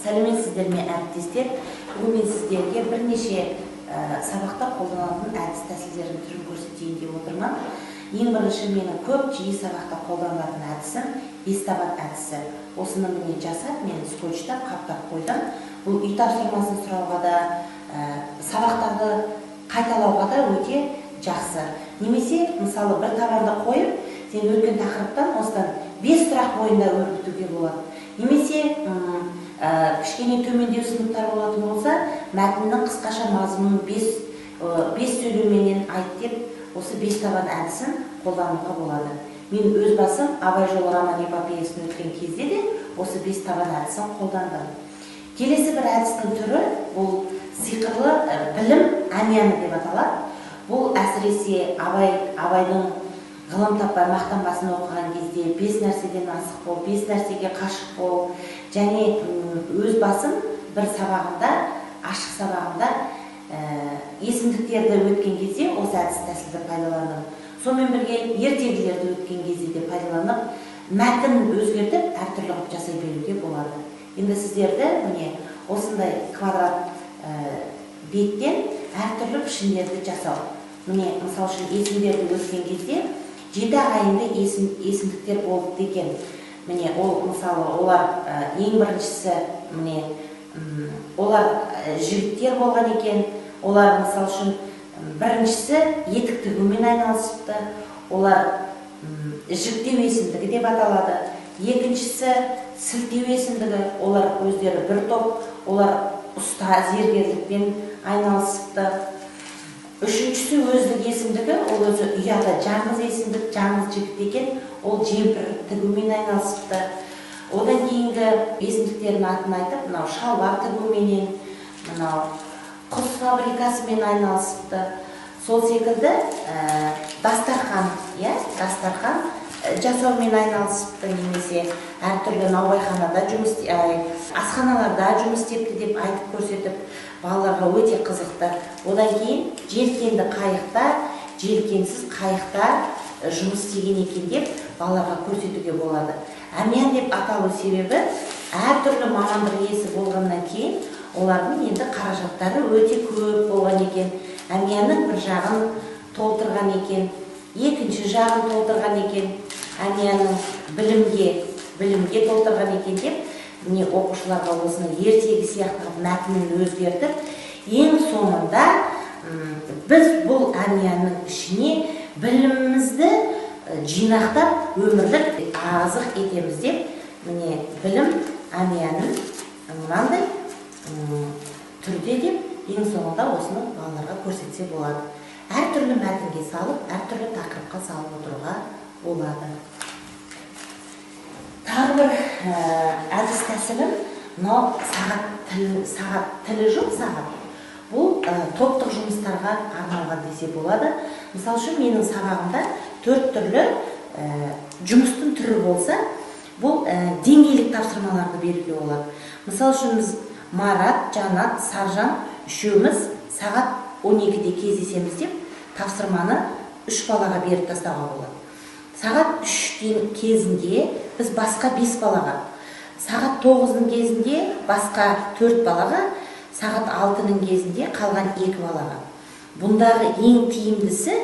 Сәлеметсіздер ме, әріптестер? Бүгін мен сіздерге бірнеше сабақта қолданылатын әдіс тәсілдердің түрін көрсетейін деп отырмын. Ең бірінші менің көп жиі сабақта қолданылатын әдісім бес табан әдісі. Осыны міне жасап, мен скотчтап, қаптап қойдым. Бұл үй тапсырмасын сұрауға да, сабақтарды қайталауға да өте жақсы. Немесе, мысалы, бір табанды қойып, сен өткен тақырыптан осыдан 5 сұрақ бойында өрбітуге болады. Немесе кішкене төмендеу сыныптар болатын болса, мәтіннің қысқаша мазмұнын 5 сөйлемменен айт деп, осы 5 табан әдісін қолдануға болады. Мен өз басым Абай жолы роман эпопеясын өткен кезде де осы 5 табан әдісін қолдандым. Келесі бір әдістің түрі бұл сиқырлы білім әмияны деп аталады. Бұл әсіресе Абайдың ғылым таппай мақтанбасын оқыған кезде 5 нәрседен асық бол, 5 нәрсеге қашық бол. Және өз басым бір сабағымда, ашық сабағымда есімдіктерді өткен кезде осы әдіс тәсілді пайдаландым. Сонымен бірге ертегілерді өткен кезде де пайдаланып, мәтін өзгертіп, әртүрлі қылып жасай беруге болады. Енді сіздерді міне осындай квадрат беттен әртүрлі пішіндерді жасау. Міне, мысал үшін, есімдерді өткен кезде 7 ағайынды есімдіктер болды екен. Міне, ол мысалы, олар ең біріншісі, міне, олар жігіттер болған екен. Олар, мысал үшін, біріншісі етік тігумен айналысыпты. Олар жіктеу есімдігі деп аталады. Екіншісі сілтеу есімдігі, олар өздері бір топ, олар ұста зергерлікпен айналысыпты. Үшіншісі өздік есімдігі, ол өзі ұяда жалғыз есімдік, жалғыз жігіт екен, ол жемпір тігумен айналысыпты. Одан кейінгі есімдіктердің атын айтып, мынау шалбар тігуменен, мынау құс фабрикасымен айналысыпты. Сол секілді дастархан, иә, дастархан жасаумен айналысыпты, немесе әртүрлі наубайханада жұмыс, асханаларда жұмыс істепті деп айтып көрсетіп, балаларға өте қызықты. Одан кейін желкенді қайықта, желкенсіз қайықта жұмыс істеген екен деп балаларға көрсетуге болады. Әмиян деп аталу себебі әртүрлі мамандық иесі болғаннан кейін олардың енді қаражаттары өте көп болған екен. Әмиянның бір жағын толтырған екен, екінші жағын толтырған екен, әмиянның білімге толтырған екен деп, міне, оқушыларға осыны ертегі сияқты қылып мәтінін өзгертіп, ең соңында біз бұл әмиянның ішіне білімімізді жинақтап, өмірлік азық етеміз деп, міне, білім әмиянын мынандай түрде деп, ең соңында осыны балаларға көрсетсе болады. Әртүрлі мәтінге салып, әртүрлі тақырыпқа салып отыруға болады. Тағы бір әдіс тәсілім мынау сағат тілі жоқ сағат. Бұл топтық жұмыстарға арналған десе болады. Мысал үшін, менің сабағымда 4 түрлі жұмыстың түрі болса, бұл деңгейлік тапсырмаларды беруге болады. Мысал үшін, біз Марат, Жанат, Саржан үшеуміз сағат 12-де кездесеміз деп тапсырманы 3 балаға беріп тастауға болады. Сағат 3-тен кезінде біз басқа 5 балаға, сағат 9-дың кезінде басқа 4 балаға, сағат 6-ның кезінде қалған 2 балаға. Бұндағы ең тиімдісі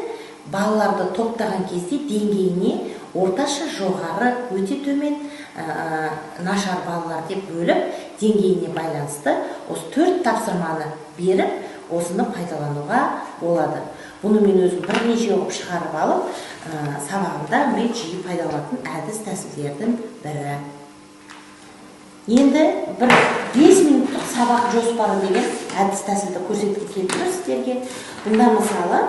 балаларды топтаған кезде деңгейіне орташа, жоғары, өте төмен, нашар балалар деп бөліп, деңгейіне байланысты осы 4 тапсырманы беріп, осыны пайдалануға болады. Бұны мен өзім бірнеше қылып шығарып алып, сабағымда мен жиі пайдаланатын әдіс тәсілдердің бірі. Енді бір 5 минуттық сабақ жоспары деген әдіс тәсілді көрсеткім келіп тұр сіздерге. Бұнда, мысалы,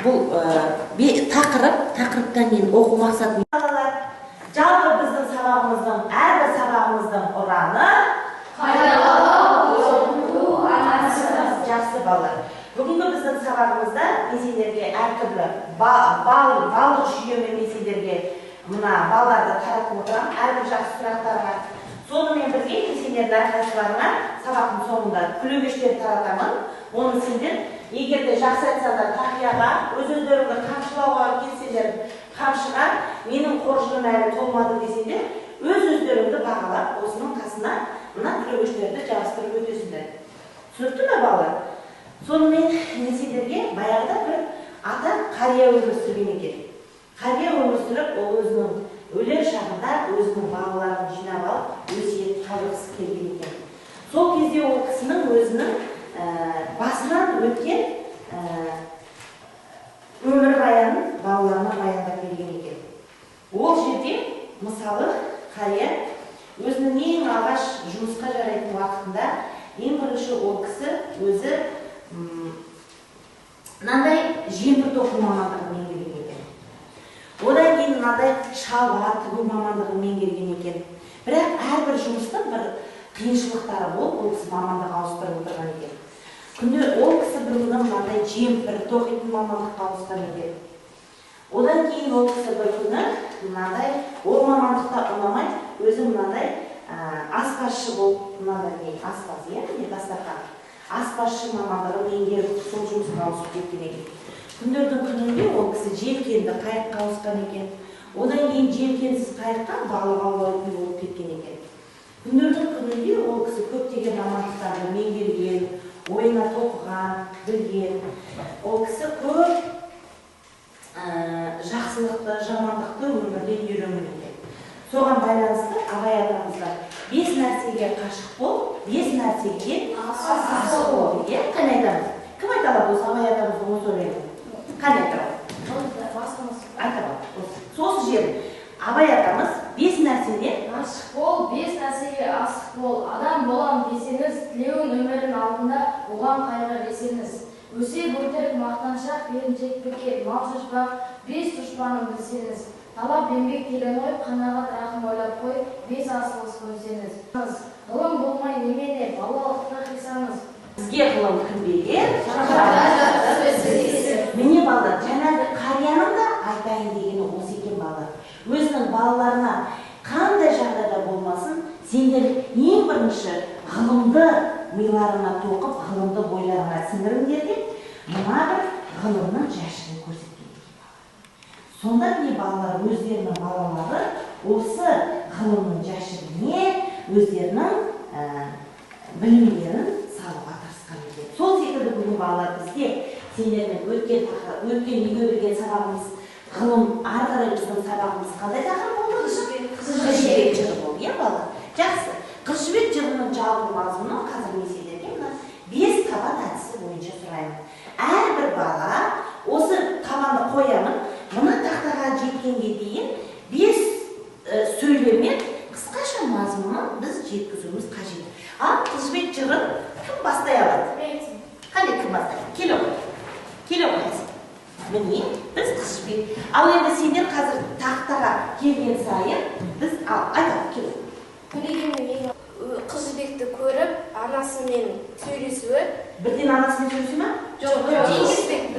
бұл тақырыптан кейін оқу мақсатын. Балалар, жалпы біздің сабағымыздың, әрбір сабағымыздың ұраны Пайдалау оқу анасы. Жақсы, балалар. Бүгінгі біздің сабағымызда мен сендерге әртүрлі балдық жүйемен мен сендерге мына балдарды таратып отырамын әрбір жақсы сұрақтарға. Сонымен бірге мен сендердің әрқайсыларыңа сабақтың соңында күлегештерді таратамын. Оны сендер егер де жақсы айтсаңдар, тақияға, өз өздеріңді қамшылауға келсеңдер, қамшыға, менің қоржыным әлі толмады десеңдер, өз өздеріңді бағалап, осының қасына мына күлегештерді жабыстырып өтесіңдер. Түсінікті ме, балалар? Сонымен мен сендерге баяғыда бір ата қария өмір сүрген екен. Қария өмір сүріп, ол өзінің өлер шағында өзінің балаларын жинап алып, өсиет қалдырғысы келген екен. Сол кезде ол кісінің өзінің басынан өткен өмірбаянын балаларына баяндап берген екен. Ол жерде, мысалы, қария өзінің ең алғаш жұмысқа жарайтын уақытында ең бірінші ол кісі өзі мынандай жемпір тоқу мамандығын меңгерген екен. Одан кейін мынандай шалбар тігу мамандығын меңгерген екен. Бірақ әрбір жұмыстың бір қиыншылықтары болып, ол кісі мамандық ауыстырып отырған екен. Күнде ол кісі бір күні мынандай жемпір тоқитын мамандыққа ауысқан екен. Одан кейін ол кісі бір күні мынандай ол мамандықта ұнамай, өзі мынандай аспазшы болып, мынандай не аспаз, иә, міне дастархан. Аспазшы мамандығын меңгеріп, сол жұмысқа ауысып кеткен екен. Күндердің күнінде ол кісі желкенді қайыққа ауысқан екен. Одан кейін желкенсіз қайыққа балық аулайтын болып кеткен екен. Күндердің күнінде ол кісі көптеген мамандықтарды меңгерген, ойына тоқыған, білген. Ол кісі көп жақсылықты, жамандықты өмірден үйренген екен. Соған байланысты Абай атамызда 5 нәрсеге қашық бол, 5 нәрсеге асық бол деген. Қане айтамыз? Кім айта алады осы Абай атамыздың осы өлеңін? Қане айта алады? Айта алады. Осы жерін Абай атамыз 5 нәрседен Ғашық бол, 5 нәрсеге асық бол. Адам болам десеңіз, тілеуін өмірін алдында оған қайғы десеңіз. Өсек, өтірік, мақтаншақ, беріншек, бекер, мал шашпақ, 5 дұшпанын білсеңіз. Талап, еңбек, терең ой, қанағат, рахым ойлап қой, 5 асыл іс көрсеңіз. Ғылым болмай немене, балалықты қисаңыз. Бізге ғылым кім берер? Міне, балалар, жаңағы қарияның да айтайын дегені осы екен, балалар. Өзінің балаларына қандай жағдайда болмасын, сендер ең бірінші ғылымды миларыңа тоқып, ғылымды бойларыңа сіңіріңдер деп, мына бір ғылымның жәшігін көрсеткен екен. Сонда міне, балалар, өздерінің балалары осы ғылымның жәшігіне өздерінің білімдерін салуға тырысқан екен. Сол секілді бүгін, балалар, бізде сендермен өткен үйге берген сабағымыз ғылым, ары қарай біздің сабағымыз қандай тақырып болды? Қыз Жібек жыры болды, иә, балалар? Жақсы. Қыз Жібек жырының жалпы мазмұнын қазір мен сендерге мына 5 табан әдісі бойынша сұраймын. Әрбір бала осы табанды қоямын, мына тақтаға жеткенге дейін 5 сөйлеммен қысқаша мазмұнын біз жеткізуіміз қажет. Ал Қыз Жібек жырын кім бастай алады? Қане, кім бастайды? Келе ғой. Келе ғой. Міне, біз Қыз Жібек. Ал енді сендер қазір тақтаға келген сайын біз ал айталық, келе. Төлегеннің Қыз Жібекті көріп, анасымен сөйлесуі. Бірден анасымен сөйлесе ме? Жоқ,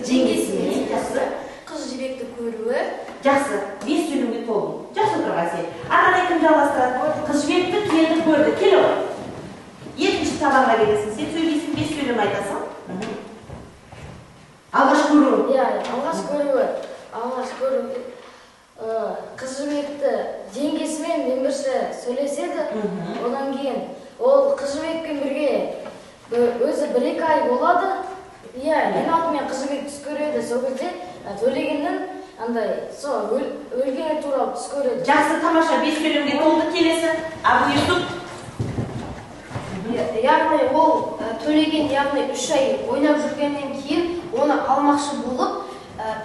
жеңгесімен. Жақсы. Қыз Жібекті көруі. Жақсы, 5 сөйлемге толдың. Жақсы отыр, Әсел. Ары қарай кім жалғастырады? Қыз Жібекті келді, көрді. Келе ғой. Екінші табанға келесің. Сен сөйлейсің, 5 сөйлем айтасың. Алғаш көруі. Иә, алғаш көруі. Алғаш көруі. Қыз Жібекті жеңгесімен ең бірінші сөйлеседі. Одан кейін ол Қыз Жібекпен бірге өзі 1-2 ай болады. Иә, ең алдымен Қыз Жібек түс көреді. Сол кезде Төлегеннің андай сол өлгені туралы түс көреді. Жақсы, тамаша, 5 сөйлемге толды. Келесі Абу Юсуп. Яғни ол Төлеген, яғни 3 ай ойнап жүргеннен кейін оны алмақшы болып,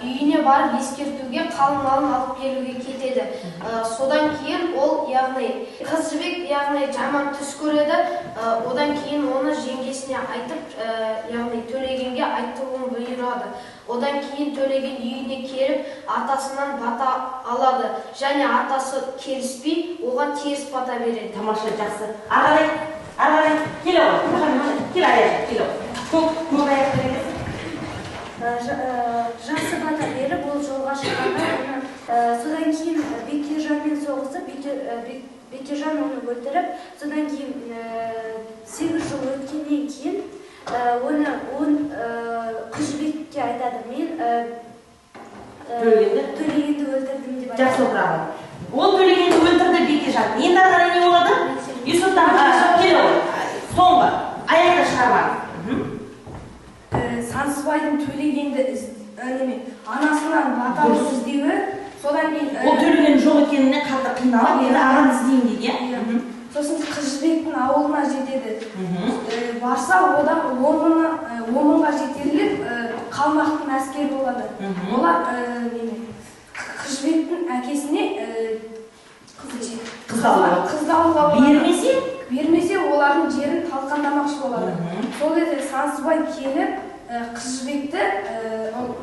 үйіне барып ескертуге, қалың малын алып келуге кетеді. Содан кейін ол, яғни Қыз Жібек, яғни жаман түс көреді. Одан кейін оны жеңгесіне айтып, яғни Төлегенге айтуын бұйырады. Одан кейін Төлеген үйіне келіп, атасынан бата алады және атасы келіспей, оған теріс бата береді. Тамаша, жақсы. Ары қарай келе ғой. Кел, Аяжан, келе ғой. Көк аяқты келесің. Жақсы бата беріп, ол жолға шыққанда оны, содан кейін Бекежанмен соғысып, Бекежан оны өлтіріп, содан кейін 8 жыл өткеннен кейін оны Қыз Жібекке айтады, мен Төлегенді? Төлегенді өлтірдім деп айтады. Жақсы отырамын. Ол Төлегенді өлтірді Бекежан. Енді ары қарай не болады? Юсуптан келе ғой. Атаны іздеуі, содан кейін Ол Төлеген жоқ екеніне қатты қиналып, енді ағаны іздеймін дейді, иә? Иә. Сосын Қыз Жібектің ауылына жетеді. Барса, одан 10 мыңға жетерлік қалмақтың әскері болады. Олар неме, Қыз Жібектің әкесіне Қызды алуға. Қызды алуға болады. Бермесе? Бермесе, олардың жерін талқандамақшы болады. Сол кезде Сансызбай келіп, Қыз Жібекті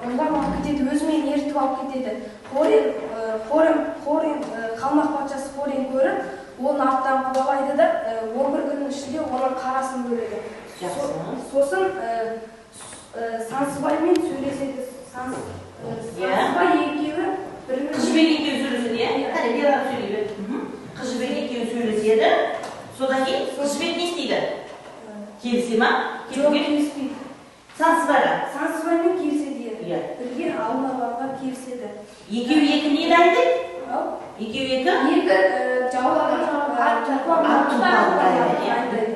ұрлап алып кетеді, өзімен ертіп алып кетеді. Хорен, қалмақ патшасы Хорен көріп, оның аттан қуалайды да, 11 күннің ішінде оның қарасын бөледі. Жақсы. Сосын Сансызбаймен сөйлеседі. Сансызбай екеуі бір Қыз Жібек екеуі сөйлеседі, иә? Қане, бері қарап сөйлей бер. Қыз Жібек екеуі сөйлеседі. Содан кейін Қыз Жібек не істейді? Келісе ма? Жоқ, Кетуге? келіспейді. Сансызбайға. Сансызбаймен келіседі, иә. Бірге ауылына баруға келіседі. Екеуі екі не дайындайды? Ау? Екеуі екі? Екі жаулардың ат Ат тұлпарын дайындайды, иә. дайындайды.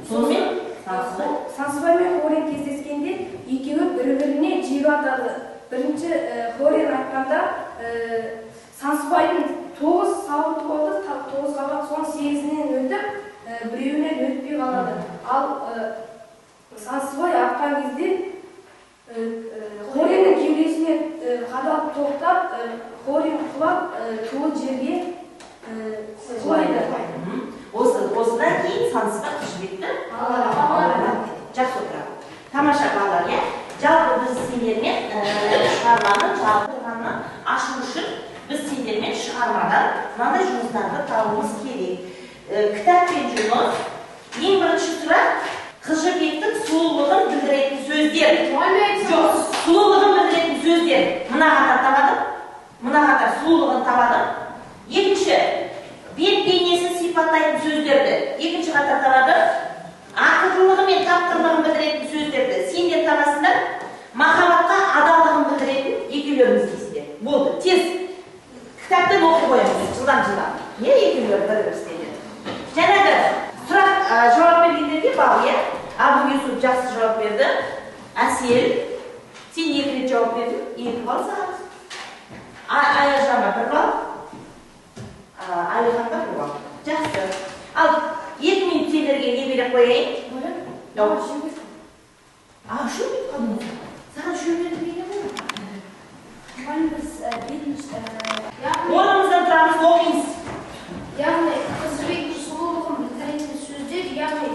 Сонымен Сансызбай Сансызбай мен Хорен кездескенде екеуі бір біріне жеп атады. Бірінші Хорен айтқанда, Сансызбайдың тоғыз сауыты болды, тоғыз қабат, соның сегізінен өтіп, біреуінен өтпей қалады. Ал Сансызбай атқан кезде Хореннің кеудесіне қадалып тоқтап, Хорен құлап, туы жерге құлайды. Осыдан кейін Сансызбай Қыз Жібекті алады. Жақсы отырады. Тамаша, балалар, иә? Жалпы біз сендермен шығарманың жалпы тұрғанын ашу үшін біз сендермен шығармадан мынандай жұмыстарды табуымыз керек. Кітаппен жұмыс. Ең бірінші сұрақ: Қыз Жібектің сұлулығын білдіретін сөздер. Жоқ, сұлулығын білдіретін сөздер. Мына қатар табады. Мына қатар сұлулығын табады. Екінші, бет бейнесін сипаттайтын сөздерді екінші қатар табады. Ақылдылығы мен тапқырлығын білдіретін сөздерді сендер табасыңдар. Махаббатқа адалдығын білдіретін екеулеріңіз істейсіңдер. Болды, тез. Кітаптан оқи қоямыз, жылдам жылдам. Не екеулері бір бір істейді. Жаңағы сұрақ жауап бергендерге балл, иә? Абу Юсуф жақсы жауап берді. Әсел, сен екі рет жауап бердің, 2 балл саған. Аяжанға 1 балл. Әлиханға 1 балл. Жақсы. Ал 2 минут сендерге не бере қояйын? Жоқ. А, үшеу минут қалды. Саған үшеу минут берген ғой. Мұғалім, біз бетін Орнымыздан тұрамыз, оқимыз. Яғни Қыз Жібектің сұлулығын білдіретін сөздер, яғни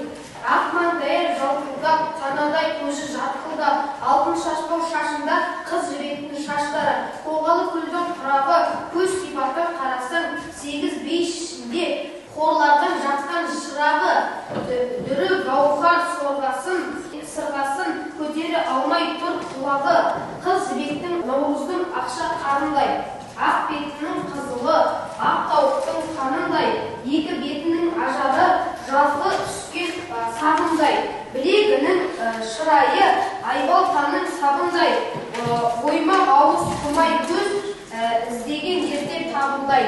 ақ маңдайы жалқылдап, танадай көзі жарқылдап, алтын шашбау шашында Қыз Жібектің шаштары, қоғалы көлдің құрағы, көз сипатын қарасаң, сегіз бейіш ішінде қорлардың жатқан шырағы, дүрі гауһар сорғасын, сырғасын көтере алмай тұр құлағы, Қыз Жібектің наурыздың ақша қарындай, ақ бетінің қызылы ақ тауықтың қанындай, екі бетінің ажары жазғы түскен сағымдай, білегінің шырайы айбалтаның сабындай, оймақ ауыз құмай көз, іздеген ерте табылдай,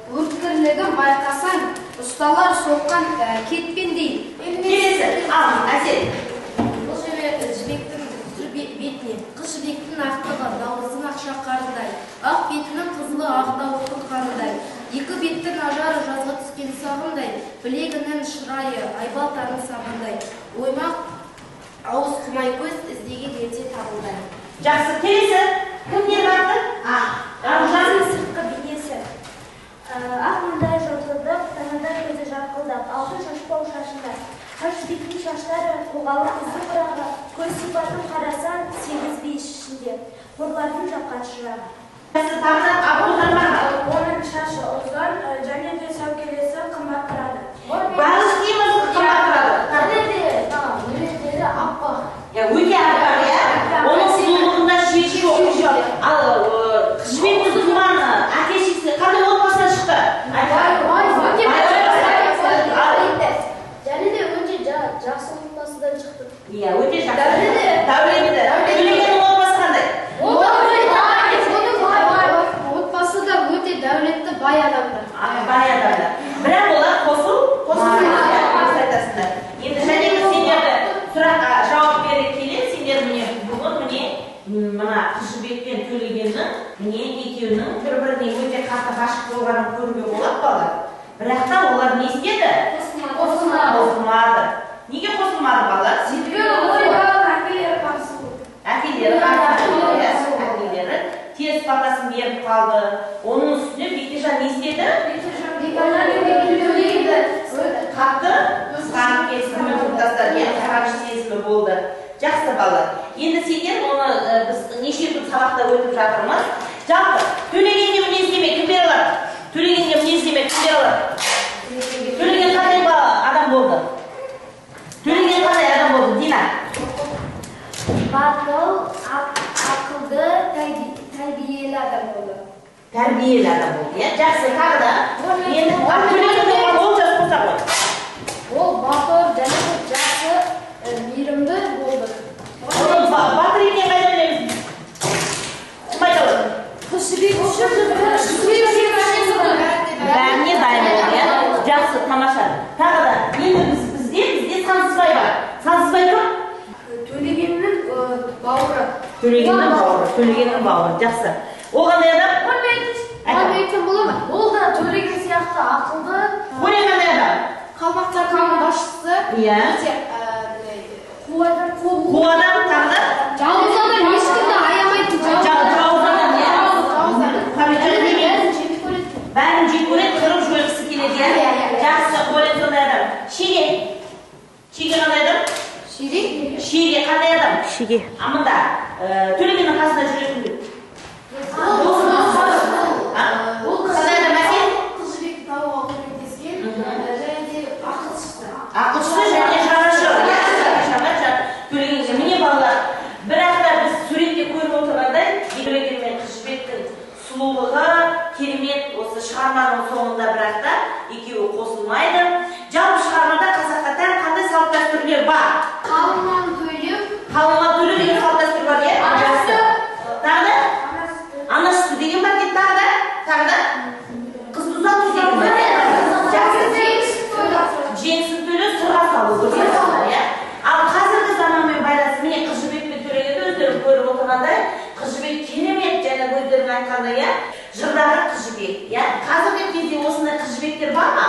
өткірлігін байқасаң, ұсталар соққан кетпендей. Келесі, ал, Әсел. Бұл Жібектің түр бетіне. Қыз Жібектің ақтығы наурыздың ақша қарындай, ақ бетінің қызылы ақ тауықтың қанындай, екі беттің ажары жазғы түскен сағымдай, білегінің шырайы айбалтаның сабындай, оймақ ауыз құмай көз, іздеген ерте табылдай. Жақсы, келесі. Кімдер барды? А, Аружан. Сыртқы бейнесі. Ақ маңдайы жалтылдап, танадай көзі жарқылдап, алтын шашбау шашында. Қыз Жібектің шаштары қоғалы күздің құрағы, көз сипатын қарасаң, сегіз бейіш ішінде қорлардың жаққан шырағы. Жақсы, тағы да Абылхан бар ма? Оның шашы ұзын және де сәукелесі қымбат тұрады. Барлық киімі қымбат тұрады. Және де өлеңдері аппақ. Иә, өте аппақ, иә? Оның сұлулығында шек жоқ. Ал Қыз Жібектің туған әке шешесі қандай отбасынан шықты? Және де өте жақсы отбасыдан шықты. Иә, өте жақсы. Дәулетті. Дәулетті. Төлегеннің отбасы қандай? Отбасы да өте дәулетті, бай адамдар. А, бай адамдар. Бірақ олар қосылмайды. Дұрыс айтасыңдар. Енді және де сендерді сұраққа жауап бере келе, сендер міне бүгін міне мына Қыз Жібек пен Төлегеннің қатты ғашық болғанын көруге болады, балалар. Бірақ та олар не істеді? Қосылмады. Неге қосылмады, балалар? Себебі оларға әкелері қарсы болды. Әкелері қарсы болды, иә. Әкелері теріс батасын беріп қалды. Оның үстіне Бекежан не істеді? Қатты қызғанып кетті, өлтіріп тастады, иә, қызғаныш сезімі болды. Жақсы, балалар. Енді сендер оны біз неше күн сабақта өтіп жатырмыз. Жалпы Төлегенге мінездеме кім бере алады? Төлегенге мінездеме кім бере алады? Төлеген қандай адам болды? Төлеген қандай адам болды, Дина? Батыл, ақылды, тәрбиелі адам болды. Тәрбиелі адам болды, иә. Жақсы, тағы да. Енді ал Төлеген оған Олжас қоса ғой. Ол батыр және де жақсы, мейірімді болды. Оның батыр екенін қайдан білеміз? Кім айта алады? Қыз Жібек үшін. Бәріне дайын болды, иә. Жақсы, тамаша. Тағы да, енді бізде Сансызбай бар. Сансызбай кім? Төлегеннің бауыры. Төлегеннің бауыры, Төлегеннің бауыры. Жақсы. Ол қандай адам? Оны айтсам бола ма? Ол да Төлеген сияқты ақылды. Қорен қандай адам? Қалмақтардың басшысы. Иә. Өте Қу адам. Қу адам, тағы да? Жауыз адам, ешкімді аямайтын жауыз адам. Жауыз адам, иә. Жауыз адам. Мұхамеджан немен? Бәрін жек көреді. Бәрін жек көреді, қырып жойғысы келеді, иә? Жақсы, Қорен сондай адам. Шеге. Шеге қандай адам? Шеге? Шеге қандай адам? Шеге. А мында, Төлегеннің қасында жүретін. А? Қандай адам, Әсел? Қыз Жібекті табуға көмектескен, және де ақылшысы. Ақылшысы және жанашыр, иә? Жанашыр. Төлегенге. Міне, балалар, бірақ та біз суретте көріп отырғандай, Төлеген мен Қыз Жібектің сұлулығы керемет. Осы шығарманың соңында бірақ та екеуі қосылмайды. Жалпы шығармада қазаққа тән қандай салт дәстүрлер бар? Қалың мал төлеу. Қалың мал төлеу деген салт дәстүр бар, иә? Жақсы. Тағы да? Ана сүті деген бар дейді, тағы да? Тағы да? Қызды ұзату деген бар, иә? Жақсы. Жеңісін төлеу, сырға салу, көрсетесіздер, иә? Ал қазіргі заманмен байланысты, міне, Қыз Жібек пен Төлегенді өздерің көріп отырғандай, Қыз Жібек керемет, жаңа өздерің айтқандай, иә? Жырдағы Қыз Жібек, иә? Қазіргі кезде осындай Қыз Жібектер бар ма?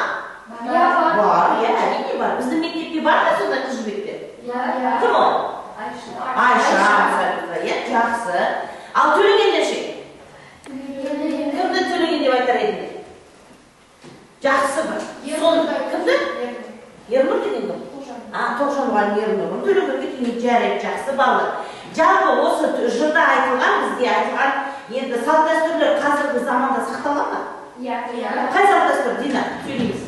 Бар, иә, әрине бар. Біздің мектепте бар ма сондай Қыз Жібектер? Иә. Кім ол? Айша. Айша, иә, жақсы. Ал Төлегендер ше? Кімді Төлеген деп айтар едіңдер? Жақсы бір. Сон кімді? Ернұр деген кім? А, Тоғжан мұғалім Ернұр. Оны Төлегенге теңейді, жарайды, жақсы, балалар. Жалпы осы жырда айтылған, бізде айтылған енді салт дәстүрлер қазіргі заманда сақталған ба? Иә. Қай салт дәстүр, Дина? Сөйлейміз.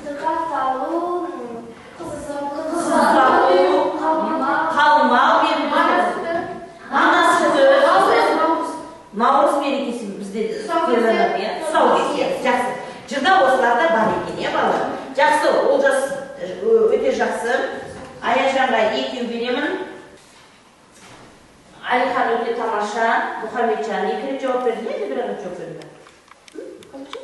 Сырға салу, Қыз ұзату, қалың мал беру, ана сүті, Наурыз мерекесі бізде тойланады, иә? Тұсаукесер. Жақсы. Жырда осылар да бар екен, иә, балалар? Жақсы, Олжас, өте жақсы. Аяжанға екеу беремін. Әлихан өте тамаша. Мұхамеджан екі рет жауап берді ме, әлде бір рет жауап берді ме? Қалайша?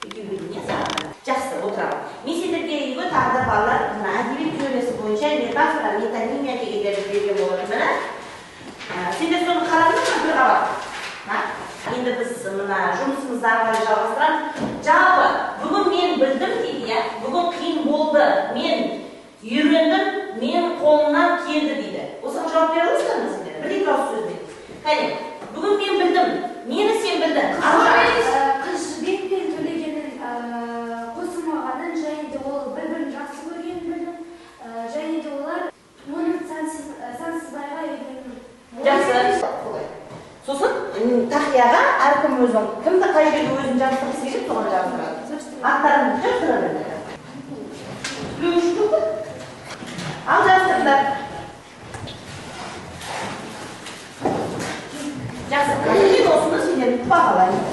Екеу бердім, иә, саған? Жақсы, отырамын. Мен сендерге үйге тағы да, балалар, мына әдебиет теориясы бойынша метафора, метонимия дегендерді берген болатынмын, ә? Сендер соны қарадыңдар ма бір қабат? А? Енді біз мына жұмысымызды ары қарай жалғастырамыз. Жалпы бүгін мен білдім дейді, иә? Бүгін қиын болды, мен үйрендім, мен қолымнан келді дейді. Осыған жауап бере аласыздар ма сендер? Бір екі ауыз сөзбен. Кәне, бүгін мен білдім, нені сен білдің? Аружан. Қыз Жібек пен Төлегеннің қосылмағанын және де ол бір-бірін жақсы көргенін білдім. Және де олар оның Сансызбайға үйлену. Жақсы. Сосын тақияға әркім өзінің кімді қай жерге өзін жабыстырғысы келеді, соған жабыстырады. Аттарыңды жабыстыра беріңдер. Біреу үшін жоқ па? Ал жабыстырыңдар. Жақсы. Мен осыны сендерді бағалаймын.